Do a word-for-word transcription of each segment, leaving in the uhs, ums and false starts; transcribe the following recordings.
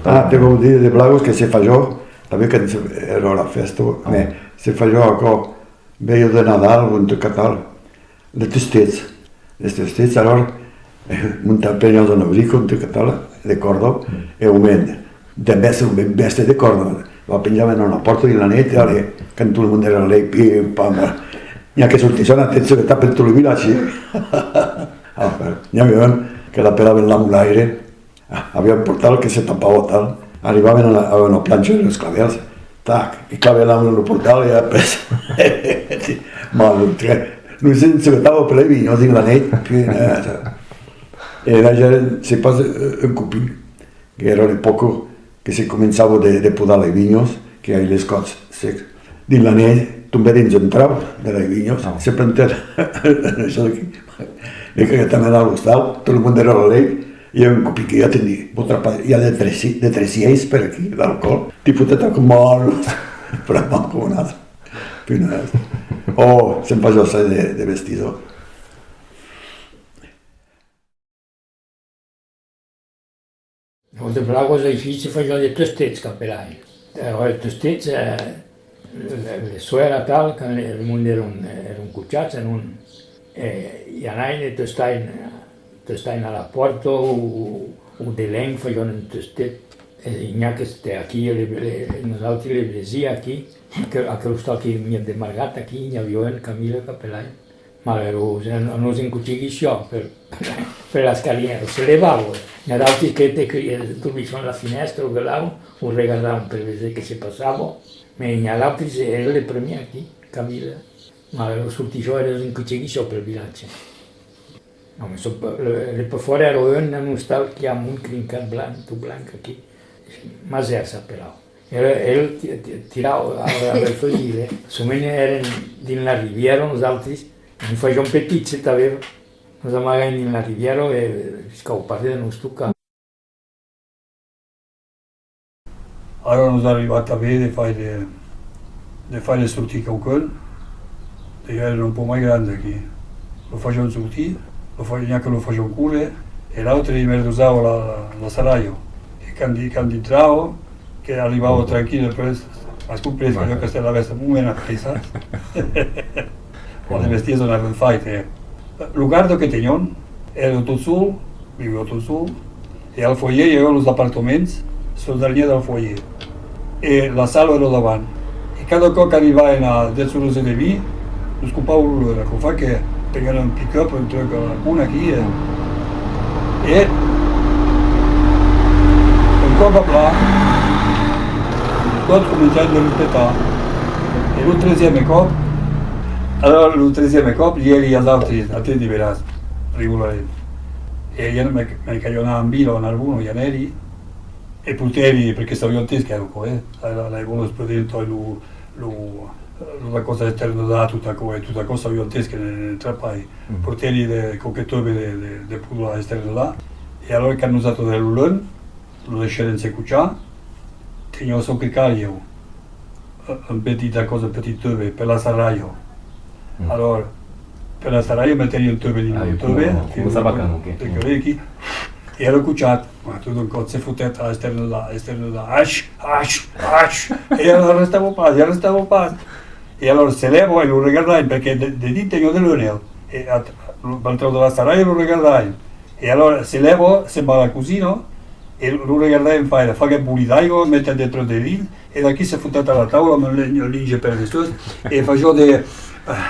Ah, te vau dire de blagas que se fasiá, tanben quand se, èra la fèsta, mès se fasiá aquò, velha de Nadal o un truc atal, de tustets, de tustets, alòrs, montar, preniá un abric, un truc atal, de còrda, e un moment, de vèstre, un vèstre de còrda, la penjavan a una pòrta dins la nèit, e allez, quand tot lo monde èra al lèit, pim, pam, n'i a que sortisson a te seguetar per tot lo vilatge. Enfin, n'i aviá un que l'apelavan l'amolaire, Ah, aviá un portal que se tapava atal, arribavan a la, a una plancha dels clavèls, tac, e clavavan lo portal e après, mal, nos ensevetava per las vinhas dins la nèit, punaise. E la gent, se pas, eh, un copin, que èra l'epòca que se començava de, de podar las vinhas, que ai les còps secs. Dins la nèit, tombèt dins un trau de las vinhas, se plantèt, çò aquí, e que tanben a l'ostal, tot lo monde èra al lèit, e un copin que i a tendit, vos trapatz, i a de treci-, de trecièrs per aquí, d'alcoòl, te fotèt aquò mal, vraiment com un autre. Punaise. Oh, se'n fasiá de, de bestias. Los de blagas aicí se fasiá de tustets, qu'apelavan. Alòrs, los tustets, eh, le, le soèr atal, quand le, le monde èran, èran cochats, èran, eh, i anavan e tustavan, tustavan a la pòrta o, o de len fasián un tustet. E n'i a que estèt aquí, le, le, nosautres, le vesin aquí, aquel, aquel ostal que mièg de Margat aquí, n'i aviá un, Camille, qu'apelavan. Malurós, e nos encocheguissiá per, per l'escalièr, se levava. N'i a d'autres que, que, que dormisson a la finèstra o de là, o regardavan per véser que se passava, mès n'i a d'autres, èra le primièr aquí, Camille. Malurós, sortissiá e nos encocheguissiá pel vilatge. Non, mès le, le pus fòrt èra un, un ostal qu'i a un trincat blanc, tot blanc aquí. Mazèr s'apelava. El, el ti-, ti-, tirava, a, a, el fusile. Soment èrem dins la ribièra, nosautres, nos fasiam petits, se tanben nos amagàvem dins la ribièra e riscava pas de nos tocar. Ara nos arriba tanben de faire, de faire sortir quauqu'un. Dejà èran un pauc mai grands aquí. Lo fasián sortir, lo fa-, n'i a que lo fasián córrer, e l'autre i merdosava la, la, la sarralha. E quand, quand dintrava, que arribava tranquille après, as comprés que jo que estèt la vèsta moment après, saps? Bon, de bestias n'avèm fait, eh. Lo garda que tenián, èra tot sol, viviá tot sol, E al foyer i aviá los apartaments, sul darnièr del foyer. E la sala èra davant. E cada còp qu'arribavan a dètz oras e demia, nos copava lo luènh. Aquò fa que tenián un pick-up, un truc a la cona aquí, e, e un còp a plan, tot començava de repetar. E lo tresième còp, alara lo tresième còp, i èri als autres, a te diveràs, rigolarem. E ieu me, me caliá anar en vila, en Arbona, i anèri, e portèri, perque s'aviá entès qu'èra aquò, eh, la, la, las bolas per dins, lo, lo, lo, la còsa esternudar, tot aquò, e tot aquò s'aviá entès que ne, ne trapai. Portèri de, quauque tube de, de, de podar esternudar, e alòra quand nosautres èra lo luènh, lo daissèrem se cochar, teniá çò que caliá, un petit, aquò's un petit tube per la sarralha. Alòrs, per la sarralha, metèri un tube dins lo tube, de curé aquí, e èra cochat. Bon, tot un còp se fotèt a esternudar, esternudar, ach, ach, ach, e arrestava pas, e arrestava pas. E alòrs se lèva e lo regardàvem, perque de, dedins teniá de luènh, e a, pel trau de la sarralha lo regardàvem. E alòrs se lèva, se'n va a la cosina, e lo regardàvem faire, faguèt bolir d'aiga, metèt de tròç de vin, e d'aquí se fotèt a la taula amb un lin-, un linge per dessús, e fasiá de, ah,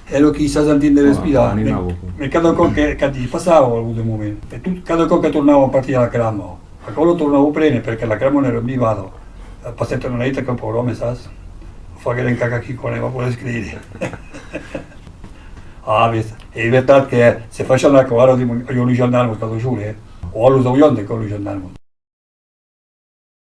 èra aquí, s'as entend de respirar. Mès, mès cada còp que, que i passava al bot d'un moment, e tot, cada còp que tornava a partir a la cramba, aquò lo tornava prene, perque la cramba n'èra vivada. Passèt una nèit aquel paure òme, sas? Faguèren caca aquí, quan va poder escriure. Ah, ves, es vertat que se fasián aquò, ara, dimo, i a los gendarmes cada jorn, eh? O los avián de còp, los gendarmes.